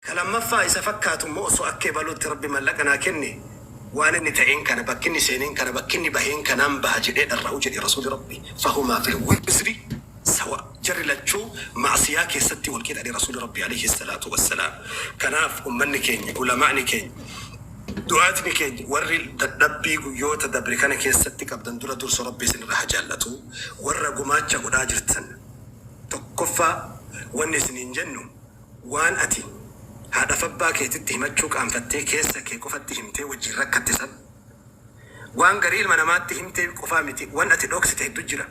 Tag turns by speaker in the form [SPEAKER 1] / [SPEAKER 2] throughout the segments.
[SPEAKER 1] Ka lammaffaa isa fakkaatu immoo osoo akka ebaluutti Rabbi mallaqa naa kenne waan inni ta'een kana, bakki inni seeneen kana, bakki inni baheen kanaan baha jedhee dharra'u jedhe Rasuulli Rabbi, fahumaa fil wizri sawa, jarri lachuu ma'siyaa keessatti wal qixa jedhe Rasuulli Rabbi aleyhi salaatu wassalaam. Kanaaf ummanni keenya, ulamaa'ni keenya, du'aatni keenya warri dadhabbii guyyoota dabre kana keessatti qabdan dura dursu Rabbi isinirraa haa jaallatu. Warra gumaacha godhaa jirtan tokkoffaa wanni isiniin jennu, Waan ati haadhafabbaa keetitti himachuu qaanfattee keessa kee qofatti himtee wajjiin rakkatte san, waan garii ilma namaatti himtee qofaa miti wan ati dhoksite heddu jira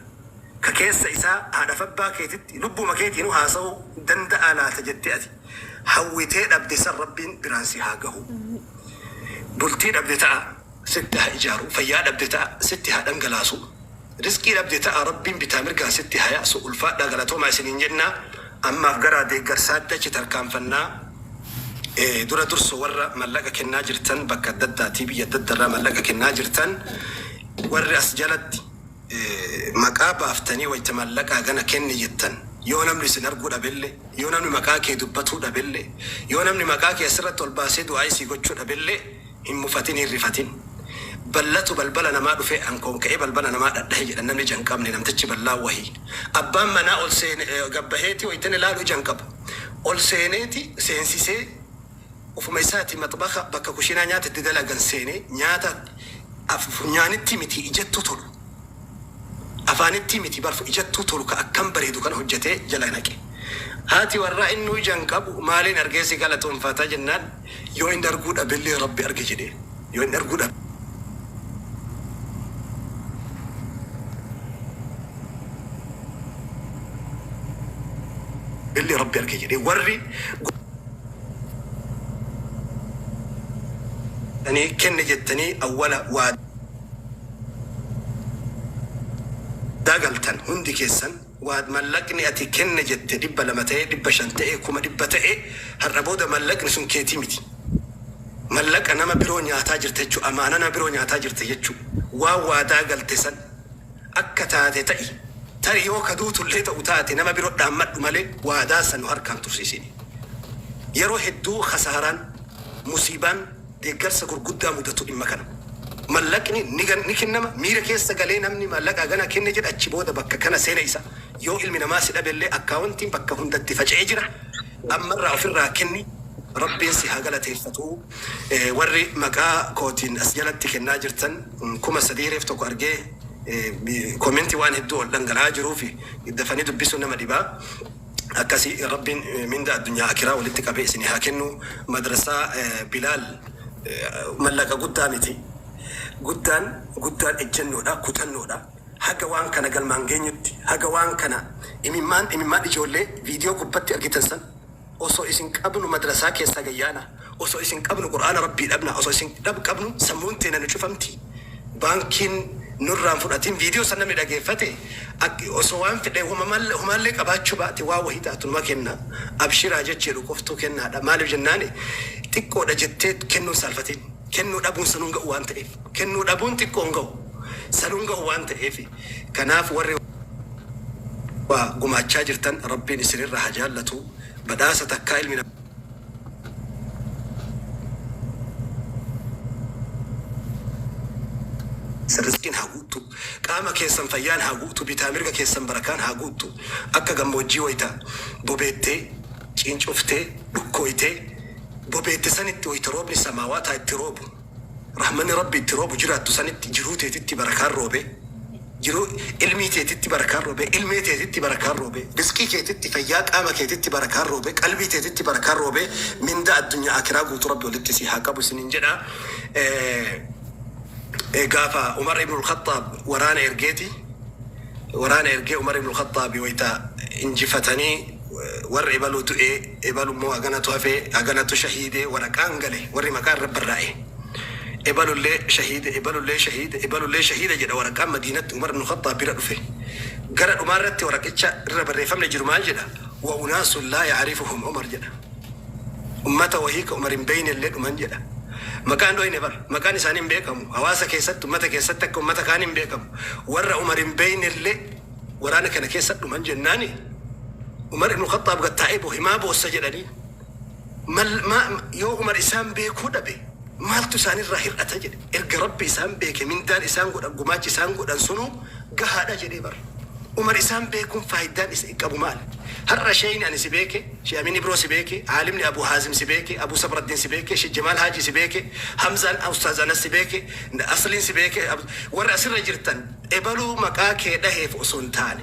[SPEAKER 1] ka keessa isaa haadhafabbaa keetitti lubbuuma keetiinuu haasawuu danda'aa laata jettee ati hawwitee dhabde san Rabbiin biraan si haa gahu. Bultii dhabde ta'a sitti haa ijaaru, fayyaa dhabde ta'a sitti haa dhangalaasu. Rizqii dhabde ta'a Rabbiin bitaa mirgaan sitti haa yaasu ulfaadhaa galatoomaa isiniin jenna ammaaf garaa deeggarsaatti achi tarkaanfannaa dura durso warra mallaqa kennaa jirtan bakka adda addaatii biyya adda addarraa mallaqa kennaa jirtan warri as jalatti maqaa baaftanii wayta mallaqa hagana kenni jettan yoo namni isin arguu dhabelle yoo namni maqaa kee dubbatuu dhabelle yoo namni maqaa kee asirratti ol baasee du'aa'ii sii gochuu dhabelle Hin mufatin hin rifatin. Ballatu balbala namaa dhufee ankoon ka'ee balbala namaa dhadhahe jedhan namni ija hin qabne namtichi ballaan wahii. Abbaan manaa ol seene gad baheeti wayta inni laalu ija hin qabu. Ol seeneeti seensisee ufuma isaati maxbaka bakka kushiinaa nyaata itti dalagan seenee nyaata funyaanitti miti ijattuu tolu. Afaanittii miti bar ijattuu tolu ka akkam bareedu kana hojjatee jala naqe. Haati warraa innuu ija hin qabu maaliin argee si galatoomfata jennaan yoo inni arguu dhabellee Rabbi arge jedheen. Yoo inni arguu dhabellee Rabbi arge jedhee warri kenne jettanii awwala waa waadaa galtan hundi keessan waa mallaqni ati kenne jette 200 ta'ee 500 ta'ee 100,000 ta'e har'a booda mallaqni sun keetii miti. Mallaqa nama biroo nyaataa jirta jechuu amaanaa nama biroo nyaataa jirta jechuu waan waadaa galte san akka taate ta'i tari yoo ka duutullee ta'u taate nama biro dhaammadhu malee waadaa san nu harkaan tursiisini. Yeroo hedduu khasaaraan, musiibaan, deeggarsa gurguddaa mudatu dhimma kana. Mallaqni ni ni kennama, miira keessa galee namni maallaqa hagana kenne jedha achi booda bakka kana seena isa. Yoo ilmi namaa si dhabellee akkaawontiin bakka hundatti faca'ee jira. Ammarraa ofirraa kenni. Rabbiin si haa galateeffatu. Warri maqaa kootiin as jalatti kennaa jirtan 3000 reef tokko argee comment waan hedduu ol dhangala'aa jiruufi dafanii dubbisuun nama dhibaa. Akkasi Rabbiin minda addunyaa akiraa walitti qabee isinii haa kennu. Madrasaa Bilaal mallaqa guddaa miti. Guddaan guddaan ejjennoodha, kutannoodha. Haga waan kana galmaan geenyutti, haga waan kana imimmaan imimmaan ijoollee viidiyoo gubbatti argitan san osoo isin qabnu madrasaa keessaa gayyaana, osoo isin qabnu Qur'aana Rabbii dhabna, osoo isin dhab qabnu sammuun teena nu cufamti. Baankiin nurraa hin fudhatin viidiyoo san namni dhageeffate ak osoo waan fedhe humaallee qabaachuu baate waan wahii taatu numa kenna abshiraa jechi jedhu qoftuu kennaadha maaliif jennaani xiqqoodha jettee kennuu hin saalfatin kennuu dhabuun sanuu hin ga'u waan ta'eef kennuu dhabuun xiqqoo hin ga'u sanuu hin ga'u waan ta'eef kanaaf warri waa gumaachaa jirtan rabbiin isinirraa haa jaallatu badhaasa takkaa ilmi Rizqiin haa guuttu. Qaama keessan fayyaan haa guutu. Bitaa mirga keessan barakaan haa guuttu. Akka gammoojjii wayta bobeettee, ciincoftee, dhukkooytee bobeette sanitti wayta roobni samaawaataa itti roobu, rahmanni Rabbii itti roobu jiraattu sanitti jiruu teetitti barakaan roobee, Jiruu ilmii teetitti barakaan roobee, ilmee teetitti barakaan roobee, rizqii keetitti, fayyaa qaama keetitti barakaan roobee, qalbii teetitti barakaan roobee, mindaa addunyaa aakiraa guutuu Rabbi walitti sii haa qabu isiniin jedha. Gaafa Umar ibnul Khaxxaab waraana ergeeti, waraana ergee Umar ibnul Khaxxaabi wayta injifatanii warri ebaluu du'ee, ebalu immoo haganatu hafee, haganatu shahiidee waraqaan gale warri maqaan irra barraa'e. Ebalullee shahiide, ebalullee shahiide, ebalullee shahiida jedha waraqaan Madiinatti Umar ibnu Khaxxaab bira dhufe. Gara dhumaa irratti waraqicha irra barreeffamni jiru maal jedha? Wa unaasun laa ya'rifuhum Umar jedha. Ummata wahii ka Umar hin beeynellee dhuman jedha. Maqaan dhoyne bar. Maqaan isaanii hin beekamu. Hawaasa keessatti, ummata keessatti akka ummata kaanii hin beekamu. Warra Umar hin beeynellee waraana kana keessa dhuman jennaani Umar ibnu Khaxxaab gad taa'ee boohe. Maa boossa jedhanii. Mal, ma, yoo Umar isaan beekuu dhabe maaltu isaanirraa hir'ata jedhe. Erga Rabbi isaan beeke mindaan isaan godhan gumaachi isaan godhan sunuu gahaadha jedhee bar. Umar isaan beekuun faaydaan isa qabu maali? Har'a sheeyni ani si beeke, Sheh Amin Ibroo si beeke, Aalimni Abu Haazim si beeke, Abu Sabraddiin si beeke, Sheh Jemaal Haaji si beeke, Hamzaan Ustaaz Anas si beeke, Asliin si beeke, warri asirra jirtan ebaluu maqaa kee dhaheef osoo hin taane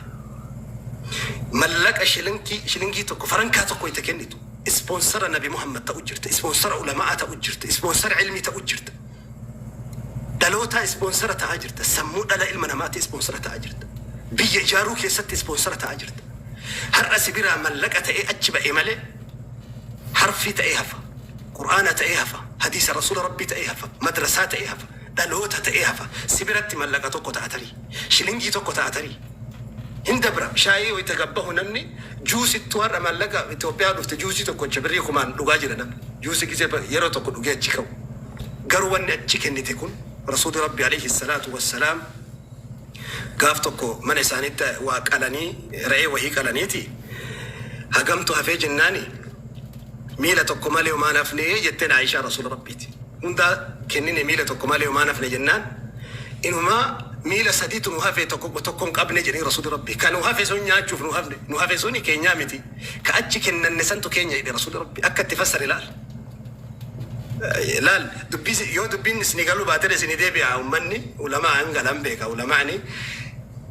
[SPEAKER 1] mallaqa shilinkii shilingii tokko farankaa tokko itti kennitu ispoonsara Nabi Muhammad ta'u jirta, ispoonsara ulama'aa ta'u jirta, ispoonsara ilmii ta'u jirta. Dhalootaa ispoonsara ta'aa jirta. Sammuu dhala ilma namaati ispoonsara ta'aa jirta. Biyya ijaaruu keessatti ispoonsara ta'aa jirta. Har'a si biraa mallaqa ta'ee achi ba'e malee harfii ta'ee hafa. Qur'aana ta'ee hafa. Hadiisa Rasuula Rabbii ta'ee hafa. Madrasaa ta'ee hafa. Dhaloota ta'ee hafa. Si biratti mallaqa tokko ta'a tarii. Shilingii tokko ta'a tarii. Hin dabra. Shaayii wayita gabbahu namni juusittuu har'a maallaqa Itoophiyaa dhufte juusii tokkocha birrii kumaan dhugaa jira namni. Juusii gisee yeroo tokko dhugee achi ka'u. Garuu wanni achi kennite kun Rasuulli Rabbi alayhi salaatu wassalaam gaaf tokko mana isaaniitti waa qalanii re'ee wahii qalaniiti hagamtu hafee jennaani miila tokko malee homaa hin hafne jetteen Aayishaa Rasuula Rabbiiti. Hundaa kennine miila tokko malee homaa hin hafne jennaan inumaa miila sadiitu nu hafe tokko tokko hin qabne jedheen Rasuulli Rabbii. Ka nu hafe sun nyaachuuf nu hafne nu hafe suni keenyaa miti. Ka achi kennanne santu keenya jedhe Rasuulli Rabbii. Akka itti fassare laal. Laal dubbii yoo dubbiin isinii galuu baatele isinii deebi'a ummanni ulamaa hin galan beeka ulamaani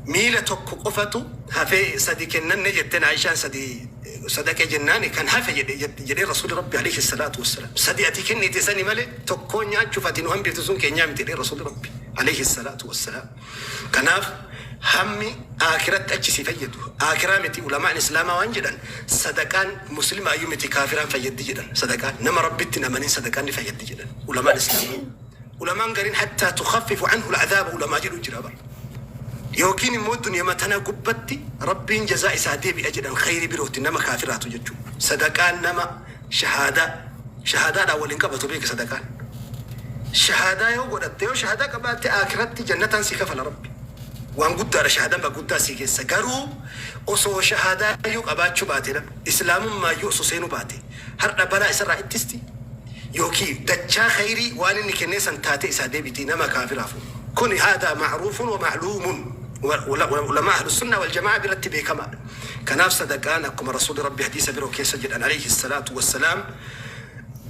[SPEAKER 1] miila tokko qofatu hafee sadi kennanne jetteen Aishaan sadi sadaqe jennaani kan hafe jedhe jedhee rasuuli rabbi alayhi salaatu wassalaam sadi ati kennite sani malee tokkoo nyaachuuf ati nu hambifte sun keenyaa miti jedhee rasuuli rabbi alayhi salaatu wassalaam. Kanaaf hammi aakiratti achi si fayyadu aakiraa miti ulamaan islaamaa waan jedhan sadaqaan muslimaayyuu miti kaafiraan fayyaddi jedhan sadaqaan nama rabbitti hin amanin sadaqaan ni fayyaddi jedhan ulamaan islaamaa ulamaan gariin hattaa tukhaffifu anhu al'adhaaba ulamaa jedhu jira bar yookiin immoo duniyama tana gubbatti rabbiin jazaa isaa deebi'a jedhan khayrii birooti nama kaafiraatu jechuu sadaqaan nama Shahaadaa, Shahaadaadhaan wal hin qabatu beeki sadaqaan. Shahaadaa yoo godhatte, yoo shahaadaa qabaatte aakiratti jannataan sii kafala Rabbi. Waan guddaadha shahaadaan bakka guddaa sii geessa. Garuu osoo shahaadaa iyyuu qabaachuu baate namni islaamummaayyuu osoo seenuu baate har'a balaa isarraa ittisti yookiin dachaa khayrii waan inni kennee san taatee isaa deebiti nama kaafiraafu. Kuni haadaa ma'ruufun wa ma'luumun ulamaa ahlussunnaa wal jama'aa biratti beekamaadha. Kanaaf sadaqaan akkuma Rasuulli Rabbii hadiisa biroo keessa jedhan aleyhi salaatu wassalaam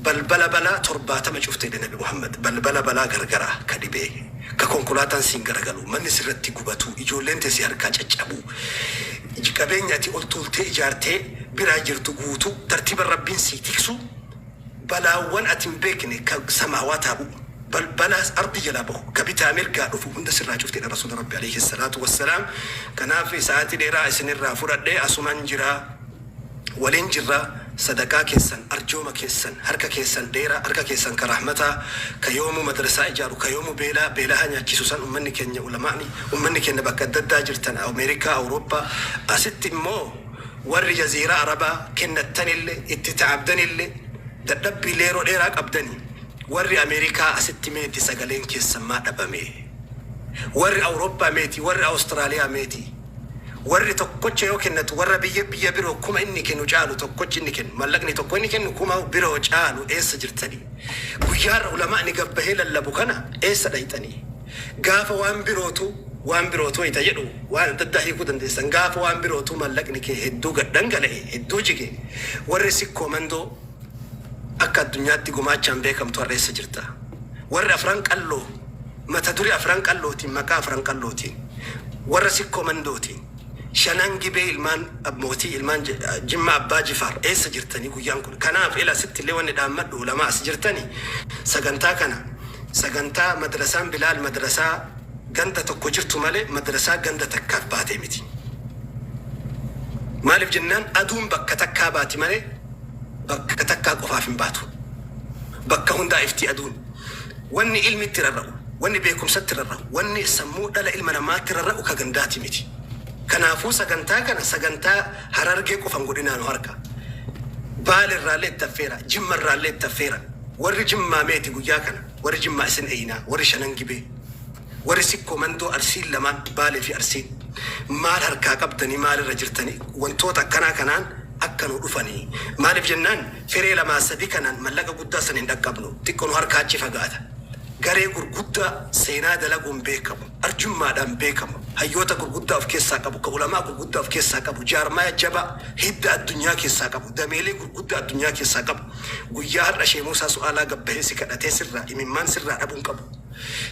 [SPEAKER 1] balbala balaa 70 cufte jedhe Nabi Muhammad. Balbala balaa gargaraa ka dhibee, ka konkolaataan siin garagalu, manni sirratti gubatu, ijoolleen tee si harkaa caccabuu, qabeenya ati ol tuultee ijaartee biraa jirtu guutuu tartiiban Rabbiin sii tiksu, Balaawwan ati hin beekne ka samaawaataa bu'u, balbala ardii jalaa bahu, ka bitaa mirgaa dhufu hunda sirraa cufti jedhan Rasuulli Rabbi aleyhi salaatu wassalaam. Kanaaf sa'aatii dheeraa isinirraa fudhadhe asuman jira waliin jirra sadaqaa keessan arjooma keessan harka keessan dheeraa harka keessan ka rahmataa ka yoomuu madrasaa ijaaru ka yoomuu beelaa beelahaa nyaachisu san ummanni keenya ulamaa'ni ummanni keenya bakka adda addaa jirtan Ameerikaa Awurooppaa asitti immoo Warri jaziiraa Arabaa kennattanille itti ta'abdanille dadhabbiille yeroo dheeraa qabdani. Warri Ameerikaa asitti meeti sagaleen keessan maa dhabame? Warri Awurooppaa meeti? Warri Awustiraaliyaa meeti? Warri tokkocha yoo kennatu warra biyya biyya biroo kuma inni kennu caalu tokkochi inni kennu mallaqni tokko inni kennu kuma biroo caalu eessa jirtanii? Guyyaa har'a ulamaa'ni gabbahee lallabu kana eessa dhayxanii? Gaafa waan birootu waan birootu wayita jedhu waan adda addaa hiikuu dandeessan. Gaafa waan birootu mallaqni kee hedduu gad dhangala'e, hedduu jige, warri Sikkoo Mandoo akka addunyaatti gumaachaan beekamtu har'a eessa jirta? Warri Afran Qalloo mata duree Afran Qallootiin, maqaa Afran Qallootiin, warra Sikkoo Mandootiin, Shanan Gibee ilmaan mootii ilmaan Jimma Abbaa Jifaar eessa jirtanii guyyaan kun? Kanaaf ila asitti illee wanni dhaammadhu ulamaa as jirtani sagantaa kana Sagantaa madrasaan Bilaal madrasaa ganda tokko jirtu malee madrasaa ganda takkaaf baatee miti. Maaliif jennaan aduun bakka takkaa baati malee bakka takkaa qofaaf hin baatu. Bakka hundaa ifti aduun. Wanni ilmitti rarra'u, wanni beekumsatti rarra'u, wanni sammuu dhala ilma namaatti rarra'u ka gandaati miti. Kanaafuu sagantaa kana sagantaa Harargee qofa hin godhinaa nu harka. Baale irraallee itti affeera, Jimma irraallee itti affeera. Warri Jimmaa meeti guyyaa kana? Warri Jimmaa isin eeynaa, warri Shanan Gibee, warri Sikkoo Mandoo Arsiin lamaan, Baalee fi Arsiin maal harkaa qabdanii maalirra jirtanii? Wantoota akkanaa kanaan akka nu dhufanii. Maaliif jennaan firee lamaa sadi kanaan mallaqa guddaa san hin dhaqqabnu. Xiqqo nu harkaa achi fagaata. Garee gurguddaa seenaa dalaguun beekamu, arjummaadhaan beekamu, hayyoota gurguddaa of keessaa qabu, ka ulamaa gurguddaa of keessaa qabu, jaarmaya jabaa hidda addunyaa keessaa qabu, dameelee gurguddaa addunyaa keessaa qabu. Guyyaa har'a Shee Muusaa Su'aalaa gad bahee si kadhatee sirraa imimmaan sirraa dhabuu hin qabu.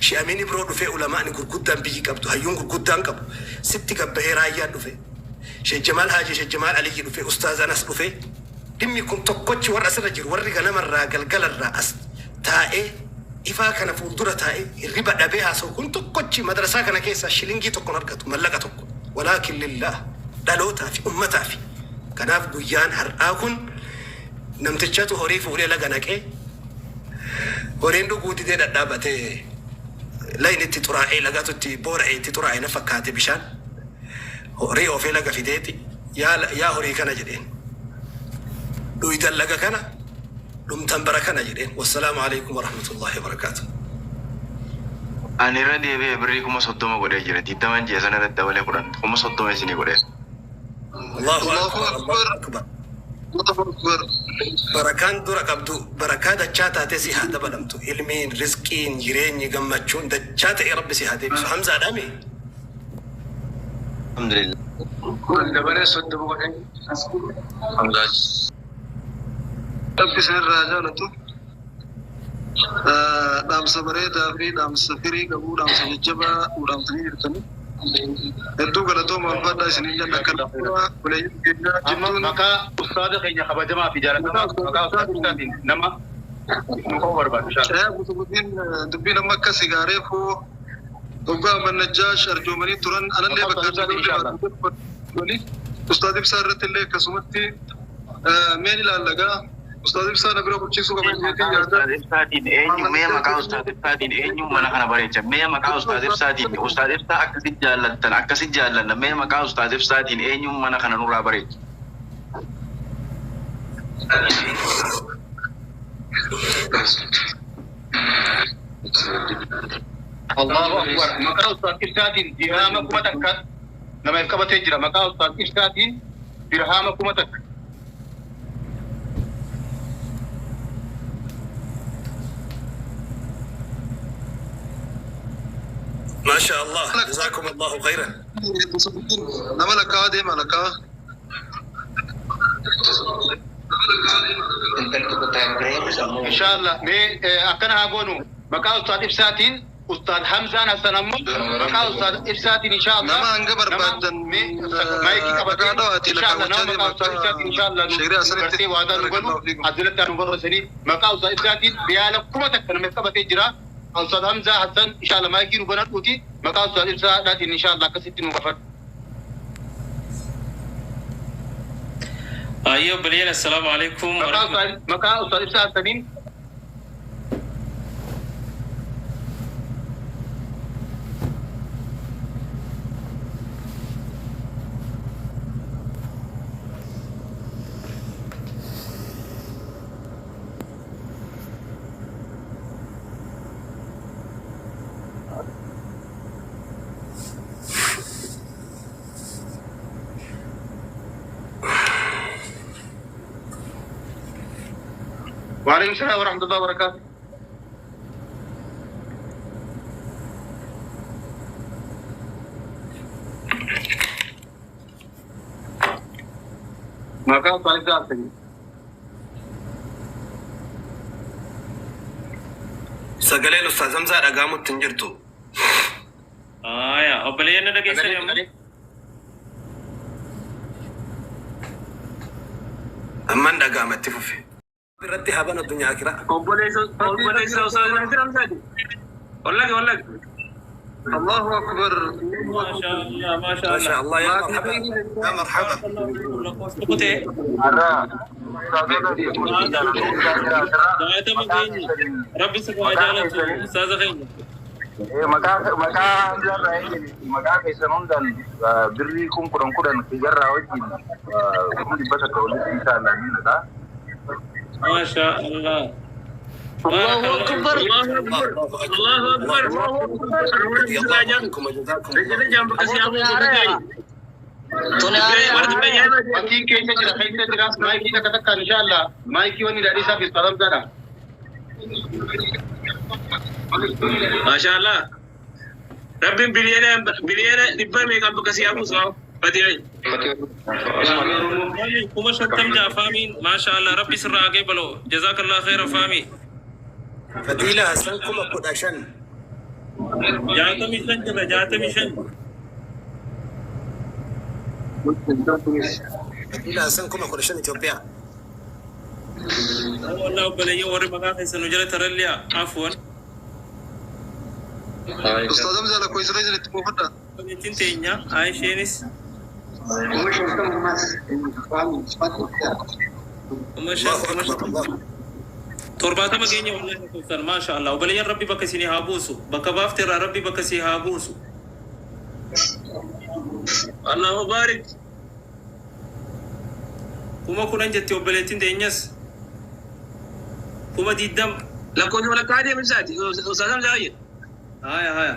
[SPEAKER 1] Shee Amiin Ibroo dhufee ulamaa'ni gurguddaan biyyi qabdu, hayyuun gurguddaan qabu sitti gad bahee Raayyaan dhufee, Shee Jamaal Haajii, Shee Jamaal Aliyyi dhufee, Ustaaz Anas dhufee, Dhimmi kun tokkochi warra asirra jiru warri ganamarraa galgalarraa as taa'ee ifaa kana fuuldura taa'ee hirriba dhabee haasa'u kun tokkochi madrasaa kana keessaa shilingii tokko hin argatu mallaqa tokko walaakin lillaah dhalootaa fi ummataa fi kanaaf guyyaan har'aa kun namtichatu horii fuudhee laga naqee horiin dhuguu didee dhadhaabatee layni itti xuraa'ee lagatu itti boora'e itti xuraa'e na fakkaate bishaan horii oofee laga fideeti yaa yaa horii kana jedheen dhuydan laga kana dhumtan bara kana jedheen wassalaamu aleykum warahmatullaahi wabarakaatuh.
[SPEAKER 2] Ani irra deebi'ee birrii 30,000 godhee jira. Digdaman ji'a sana irratti dabalee 10 30,000 isinii godheera.
[SPEAKER 1] Allahu
[SPEAKER 3] Allahu
[SPEAKER 1] akbar
[SPEAKER 3] akbar
[SPEAKER 1] Allahu akbar.
[SPEAKER 3] Allahu akbar.
[SPEAKER 1] Barakaan dura qabdu barakaa dachaa taatee si haa dabalamtu ilmiin rizqiin jireenyi gammachuun dachaa ta'e rabbi si haa deebisu hamzaadhaami.
[SPEAKER 2] Alhamdulillah.
[SPEAKER 3] Kun dabalee 30 godhee.
[SPEAKER 2] Hamzaa.
[SPEAKER 3] Rabbi isinirraa haa jaalatu. Dhaamsa bareedaa fi dhaamsa firii qabu dhaamsa jajjabaa nu dhaamtanii jirtani. Hedduu galatooma ulfaadhaa isiniin jenna akkana obboleeyyan keenya
[SPEAKER 4] Amma
[SPEAKER 3] jidduun
[SPEAKER 4] maqaa ustaaza keenya kabajamaa fi
[SPEAKER 3] maqaa
[SPEAKER 4] jaalatamaa maqaa
[SPEAKER 3] ustaaza
[SPEAKER 4] ustaaz ibsaatiin nama nu qabu barbaadu inshallah.
[SPEAKER 3] Ee guutuu dubbiin amma akka sigaareefuu Hoggaa Ahmad Najjaash arjoomanii turan anallee
[SPEAKER 4] Maqaa
[SPEAKER 3] bakka
[SPEAKER 4] Ustaaz Ibsaatiin
[SPEAKER 3] arjoomne
[SPEAKER 4] inshallah.
[SPEAKER 3] baatu Ustaaz Ibsaa irratti illee akkasumatti mee ni ilaalla gaa Ustaaz Ibsaa na bira quchiisuu qaba
[SPEAKER 2] Mee
[SPEAKER 3] jeetiin
[SPEAKER 2] maqaa
[SPEAKER 3] yaada.
[SPEAKER 2] Ustaaz Ibsaatiin eenyu
[SPEAKER 3] Ahmad
[SPEAKER 2] mee
[SPEAKER 3] Najjaash
[SPEAKER 2] maqaa Ustaaz Ibsaatiin eenyu mana kana bareecha mee maqaa Ustaaz Ibsaatiin Ustaaz Ibsaa akkasi jaallattan akkasi jaallanna mee maqaa Ustaaz Ibsaatiin eenyu mana kana nurraa bareecha.
[SPEAKER 4] Allahu Akbar. Maqaa Ustaaz Ibsaatiin dirhaama 1000 nama if qabatee jira. Maqaa Ustaaz Ibsaatiin dirhaama 1000.
[SPEAKER 1] Maasha Allah jazaakum Allahu khayran.
[SPEAKER 3] Nama lakkaa'aa deema lakkaa'aa.
[SPEAKER 4] Inshallah mee akkana haa goonu maqaa Ustaaz Ibsaatiin Ustaaz Hamzaan Hassan ammoo maqaa Ustaaz Ibsaatiin inshallah
[SPEAKER 3] Nama hanga
[SPEAKER 4] nama
[SPEAKER 3] barbaadan
[SPEAKER 4] mee maayikii
[SPEAKER 3] maqaa
[SPEAKER 4] qabatee
[SPEAKER 3] dhawaatii
[SPEAKER 4] inshallah
[SPEAKER 3] lakkaawwachaa
[SPEAKER 4] nama
[SPEAKER 3] deema
[SPEAKER 4] maqaa Ustaaz
[SPEAKER 3] akka
[SPEAKER 4] Ibsaatiin inshallah nu
[SPEAKER 3] sheerii asanitti
[SPEAKER 4] gartee waadaa nu galu
[SPEAKER 3] barakallahu fiikum.
[SPEAKER 4] as jalatti haa nu barreessanii maqaa Ustaaz Ibsaatiin riyaala 1000 nama qabatee jira Ustaaz Hamzaa Hassan inshallah maayikii nu banadhuuti maqaa Ustaaz Ibsaadhaatiin inshallah akkasitti nu gafadhu.
[SPEAKER 5] Ayyee obboleeyyan assalaamu alaikum
[SPEAKER 4] Maqaa
[SPEAKER 5] warahmatullahi
[SPEAKER 4] Ustaaz maqaa Ustaaz Ibsaa Hassaniin Waalaikum salaam warahmatullahi wabarakatuh. Maqaa Ustaaz Ibsaa Hassaniin.
[SPEAKER 1] Sagaleen Ustaaz Hamzaa dhaga'amutti hin jirtu.
[SPEAKER 5] Aya obboleeyyan na dhageessanii
[SPEAKER 4] Sagalee
[SPEAKER 5] amma?
[SPEAKER 4] sagalee.
[SPEAKER 1] Amman dhaga'ama itti fufi. Irratti haa banu addunyaa akiraa.
[SPEAKER 5] Obboleessa obboleessa Ustaaz Naasir Hamzaati. Wallagi wallagi.
[SPEAKER 3] Allahu akbar.
[SPEAKER 5] Maasha Allah maasha
[SPEAKER 1] Maasha
[SPEAKER 5] Allah.
[SPEAKER 1] Allah yaa
[SPEAKER 3] Maatii
[SPEAKER 1] marhaba
[SPEAKER 3] keenya
[SPEAKER 1] yaa marhaba.
[SPEAKER 5] Barakallahu fiikum lakkoofsa tokko ta'e.
[SPEAKER 2] Har'a ustaazota fi
[SPEAKER 5] Jaatama
[SPEAKER 2] gurguddaa jira asirra
[SPEAKER 5] jaatama
[SPEAKER 2] maqaa
[SPEAKER 5] keenya
[SPEAKER 2] keessaniin
[SPEAKER 5] rabbi sirraa haa
[SPEAKER 2] maqaa
[SPEAKER 5] jaalatu
[SPEAKER 2] keessaniin
[SPEAKER 5] ustaaza keenya.
[SPEAKER 2] Maqaa maqaa Hamzaarraa eegali maqaa keessan hundaan birrii 10,000 kiyyarraa wajjin 100,000 walitti inshaallah ni naqa.
[SPEAKER 5] Maasha Allah.
[SPEAKER 6] Allahu
[SPEAKER 5] Barakallahu
[SPEAKER 6] Akbar.
[SPEAKER 5] Allahu Akbar.
[SPEAKER 1] Allahu akbar
[SPEAKER 5] Allahu
[SPEAKER 1] Allahu
[SPEAKER 5] Akbar.
[SPEAKER 1] akbar.
[SPEAKER 5] Rabbi sirraa
[SPEAKER 1] Radiyallahu
[SPEAKER 5] jaalatu.
[SPEAKER 1] ankum wa jazakum
[SPEAKER 5] Rajana
[SPEAKER 1] Allahu
[SPEAKER 5] jaan bakka si
[SPEAKER 6] Aboota
[SPEAKER 5] hamu
[SPEAKER 6] haaraya.
[SPEAKER 5] godhatee.
[SPEAKER 4] Fatiin keessa jira, keessa jira. Maayikii takka takkaan inshallah. Maayikii wanni dhaadhiisaa fi Ustaaz Hamzaadha.
[SPEAKER 5] Maashaallah. Rabbiin biliyoona biliyoona dhibba meeqaan bakka si haa buusu Fatii.
[SPEAKER 6] 50,000 jaa faamiin maasha Allah rabbi sirraa haa qeebalu jazakallah khairan faamii.
[SPEAKER 1] Fatiila Hassan 15,000.
[SPEAKER 6] 65 jirra 65.
[SPEAKER 1] Fatiila Hassan 15,000 Itoophiyaa.
[SPEAKER 6] Wallah obboleeyyan warri maqaa keessan nu jala taralliya afwan.
[SPEAKER 3] Ustaaz Hamzaa lakkoofsa keessan itti buufadha.
[SPEAKER 6] Obboleettiin teenya Aayisheenis 5,000
[SPEAKER 1] Allahu
[SPEAKER 6] kuma
[SPEAKER 1] akbar Allah.
[SPEAKER 6] 70 keenya wallahi lakkoofsan maasha Allah obboleeyyan rabbi bakka isinii haa buusu bakka baafte irraa rabbi bakka sii haa buusu.
[SPEAKER 5] Allahu barik.
[SPEAKER 6] 10,000 jetti obboleettiin teenyas 20,000.
[SPEAKER 5] Lakkoofsa walakkaa deemu isaati. Ustaaz Hamzaa wayya.
[SPEAKER 6] Haya haya.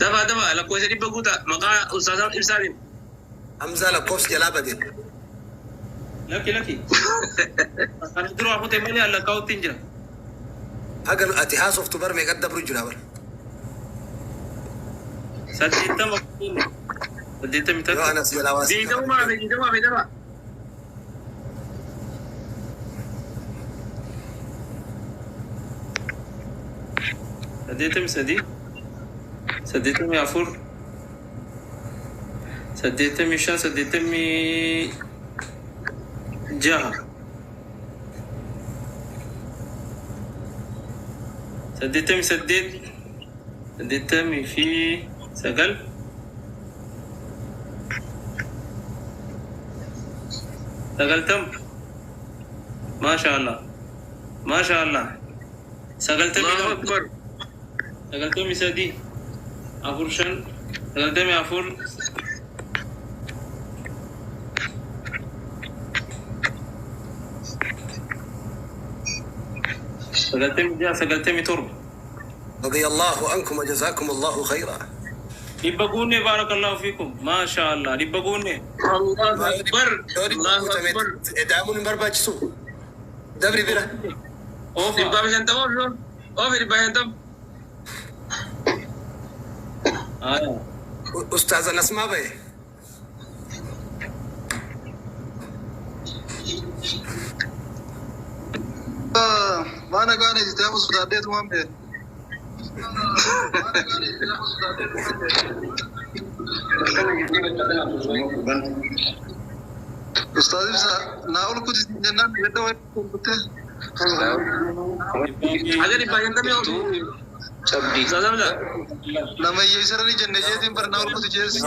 [SPEAKER 5] Dafa dafa lakkoofsa 100 guutaa maqaa Ustaaz Ibsaatiin.
[SPEAKER 1] Hamzaa lakkoofsi jalaa bade.
[SPEAKER 6] Lakki lakki. Kana dura kute malee lakkaa'utti hin jira.
[SPEAKER 1] Haga ati haasoftu bar meeqa dabru jira bar.
[SPEAKER 6] 80 81
[SPEAKER 1] Yoo anas jalaa waa si
[SPEAKER 5] Digdamumaa fi digdamaa fi dafa.
[SPEAKER 6] 83 84 85 86 88 89 90 maasha Allah maasha Allah 92
[SPEAKER 5] Allahu akbar.
[SPEAKER 6] 93 4 5 94 96 97.
[SPEAKER 1] رضي الله عنكم وجزاكم الله خيرا.
[SPEAKER 6] 100 guunne barakallahu fiikum maasha Allah 100 guunne.
[SPEAKER 5] Allahu akbar.
[SPEAKER 1] Yoo 100
[SPEAKER 5] Allahu
[SPEAKER 1] guutame
[SPEAKER 5] akbar.
[SPEAKER 1] daamuun hin barbaachisu. Dabri bira.
[SPEAKER 6] Oofa.
[SPEAKER 5] 150 oofi oofi 150.
[SPEAKER 6] Haya.
[SPEAKER 1] Ustaaza Nasmaa bahe.
[SPEAKER 3] Maana gaane jettee amma sodaadheetu waan beeku. Ustaaz Ibsaa naa ol kuti jennaan gadda wayii kuttee.
[SPEAKER 5] Haga 150 oofi. Ustaaz Hamzaa.
[SPEAKER 3] Nama hiyyeessaranii jenne jeetiin bara naa ol kuti jeessi.